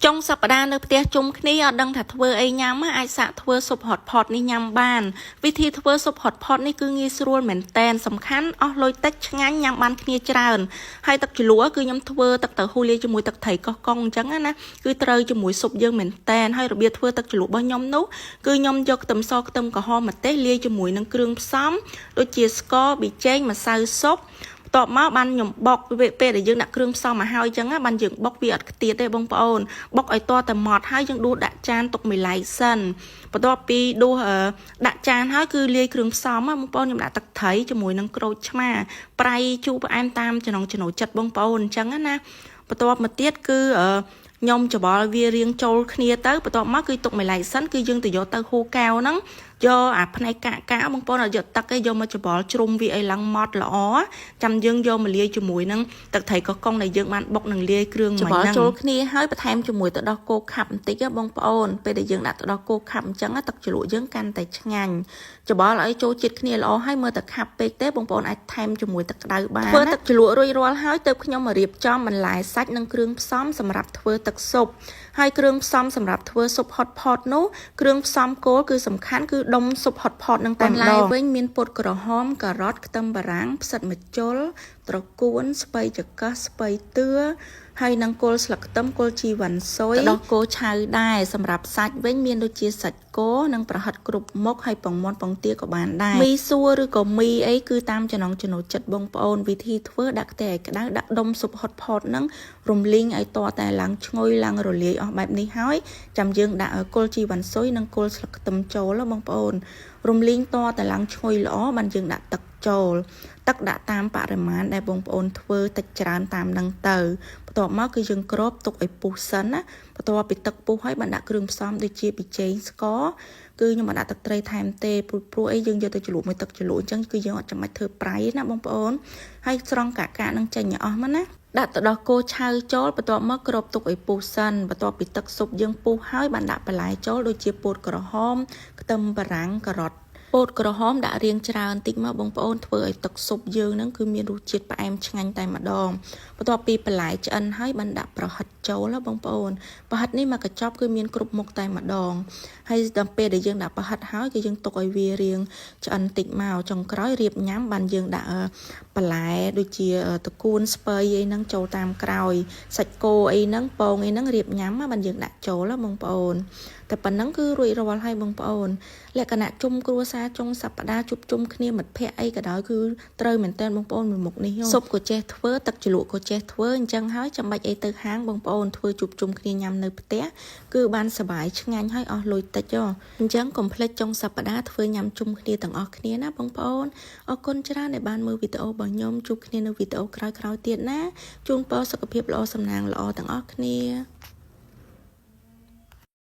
ចុងសប្តាហ៍នៅផ្ទះជុំគ្នាអត់ដឹងថាធ្វើអីញ៉ាំអាចសាកធ្វើស៊ុប hot pot នេះញ៉ាំបានវិធីធ្វើស៊ុប hot pot នេះគឺងាយស្រួលមែនតែនសំខាន់អស់លុយតិចឆ្ងាញ់ញ៉ាំបានគ្នាច្រើនហើយទឹកជ្រលក់គឺខ្ញុំធ្វើទឹកតៅហ៊ូលាយជាមួយទឹកត្រីកោះកុងអញ្ចឹងណាគឺត្រូវជាមួយស៊ុបយើងមែនតែនហើយរបៀបធ្វើទឹកជ្រលក់របស់ខ្ញុំនោះគឺខ្ញុំយកខ្ទឹមសខ្ទឹមក្រហមម្ទេសលាយជាមួយនឹងគ្រឿងផ្សំដូចជាស្ករប៊ីចេងម្សៅស៊ុបបន្ទាប់មកបានខ្ញុំបុកពេលដែលយើងដាក់គ្រឿងផ្សំមកហើយអញ្ចឹងបានយើងបុកវាអត់ខ្ទាតទេបងប្អូនបុកឲ្យតតែម៉ត់ហើយយើងដួសដាក់ចានទុកមួយឡែកសិនបន្ទាប់ពីដួសដាក់ចានហើយគឺលាយគ្រឿងផ្សំបងប្អូនខ្ញុំដាក់ទឹកត្រីជាមួយនឹងក្រូចឆ្មាប្រៃជូរផ្អែមតាមចំណង់ចំណូលចិត្តបងប្អូនអញ្ចឹងណាបន្ទាប់មកទៀតគឺខ្ញុំច្បល់វារៀងចូលគ្នាទៅបន្ទាប់មកគឺទុកមួយឡែកសិនគឺយើងទៅយកទៅហ៊ូកែវហ្នឹងយកអាផ្នែកកាកកាបងប្អូនអត់យកទឹកទេយកមកច្បល់ជ្រុំវាឲ្យឡើងម៉ត់ល្អចាំយើងយកមកលាយជាមួយនឹងទឹកត្រីកោះកុងដែលយើងបានបុកនឹងលាយគ្រឿង ច្បល់ចូលគ្នាហើយបន្ថែមជាមួយទឹកដោះគោខាប់បន្តិចបងប្អូនពេលដែលយើងដាក់ទឹកដោះគោខាប់អញ្ចឹងទឹកជ្រលក់យើងកាន់តែឆ្ងាញ់ច្បល់ឲ្យចូលជាតិគ្នាល្អហើយមើលតែខាប់ពេកទេបងប្អូនអាចថែមជាមួយទឹកក្តៅបាន ធ្វើទឹកជ្រលក់រួចរាល់ហើយទើបខ្ញុំមករៀបចំបន្លែសាច់និងគ្រឿងផ្សំសម្រាប់ធ្វើទឹកស៊ុបហើយគ្រឿងផ្សំសម្រាប់ធ្វើស៊ុប hot pot នោះគ្រឿងផ្សំគោលគឺសំខាន់គឺដុំស៊ុប hot pot នឹងតែម្ដងវិញមានពុតក្រហមការ៉ុតខ្ទឹមបារាំងផ្សិតម្ជុលត្រកួនស្ពៃចង្កឹះស្ពៃតឿហើយនឹងគល់ស្លឹកខ្ទឹមគល់ជីវ៉ាន់ស៊ុយដោះគោឆៅដែរសម្រាប់សាច់វិញមានដូចជាសាច់គោនិងប្រហិតគ្រប់មុខហើយពងមាន់ពងទាក៏បានដែរមីសួរឬក៏មីអីគឺតាមចំណង់ចំណូលចិត្តបងប្អូនវិធីធ្វើដាក់ខ្ទះឲ្យក្តៅដាក់ដុំស៊ុប hot pot ហ្នឹងរំលីងឲ្យតតែឡើងឈ្ងុយឡើងរលាយអស់បែបនេះហើយចាំយើងដាក់គល់ជីវ៉ាន់ស៊ុយនិងគល់ស្លឹកខ្ទឹមចូលបងប្អូនរំលីងតតែឡើងឈ្ងុយល្អបានយើងដាក់ទឹកចូលទឹកដាក់តាមបរិមាណដែលបងប្អូនធ្វើតិចច្រើនតាមនឹងទៅបន្ទាប់មកគឺយើងគ្របទុកឲ្យពុះសិនណាបន្ទាប់ពីទឹកពុះហើយបានដាក់គ្រឿងផ្សំដូចជាប៊ីចេងស្ករគឺខ្ញុំមិនដាក់ទឹកត្រីថែមទេព្រោះអីយើងយកទៅជ្រលក់មួយទឹកជ្រលក់អញ្ចឹងគឺយើងអត់ចាំបាច់ធ្វើប្រៃណាបងប្អូនហើយស្រង់កាកានឹងចេញឲ្យអស់មកណាដាក់ទឹកដោះគោឆៅចូលបន្ទាប់មកគ្របទុកឲ្យពុះសិនបន្ទាប់ពីទឹកស៊ុបយើងពុះហើយបានដាក់បន្លែចូលដូចជាពោតក្រហមខ្ទឹមបារាំងការ៉ុតពោតក្រហមដាក់រៀងច្រើនតិចមកបងប្អូនធ្វើឲ្យទឹកស៊ុបយើងហ្នឹងគឺមានរសជាតិផ្អែមឆ្ងាញ់តែម្ដងបន្ទាប់ពីបន្លែឆ្អិនហើយបានដាក់ប្រហិតចូលបងប្អូនប្រហិតនេះមកកញ្ចប់គឺមានគ្រប់មុខតែម្ដងហើយដល់ពេលដែលយើងដាក់ប្រហិតហើយគឺយើងទុកឲ្យវារៀងឆ្អិនតិចមកចុងក្រោយរៀបញ៉ាំបានយើងដាក់បន្លែដូចជាត្រកួនស្ពៃអីហ្នឹងចូលតាមក្រោយសាច់គោអីហ្នឹងពងអីហ្នឹងរៀបញ៉ាំបានយើងដាក់ចូលបងប្អូនតែប៉ុណ្ណឹងគឺរួចរាល់ហើយបងប្អូនលក្ខណៈជុំគ្រួសារចុងសប្តាហ៍ជួបជុំគ្នាមិត្តភ័ក្តិអីក៏ដោយគឺត្រូវមែនតើបងប្អូនមួយមុខនេះស៊ុបក៏ចេះធ្វើទឹកជ្រលក់ក៏ចេះធ្វើអញ្ចឹងហើយចាំបាច់អីទៅហាងបងប្អូនធ្វើជួបជុំគ្នាញ៉ាំនៅផ្ទះគឺបានសប្បាយឆ្ងាញ់ហើយអស់លុយតិចអញ្ចឹងកុំភ្លេចចុងសប្តាហ៍ធ្វើញ៉ាំជុំគ្នាទាំងអស់គ្នាណាបងប្អូនអរគុណច្រើនដែលបានមើលវីដេអូរបស់ខ្ញុំជួបគ្នានៅវីដេអូក្រោយៗទៀតណាជូនពរសុខភាពល្អសំណាងល្អទាំងអស់គ្នា។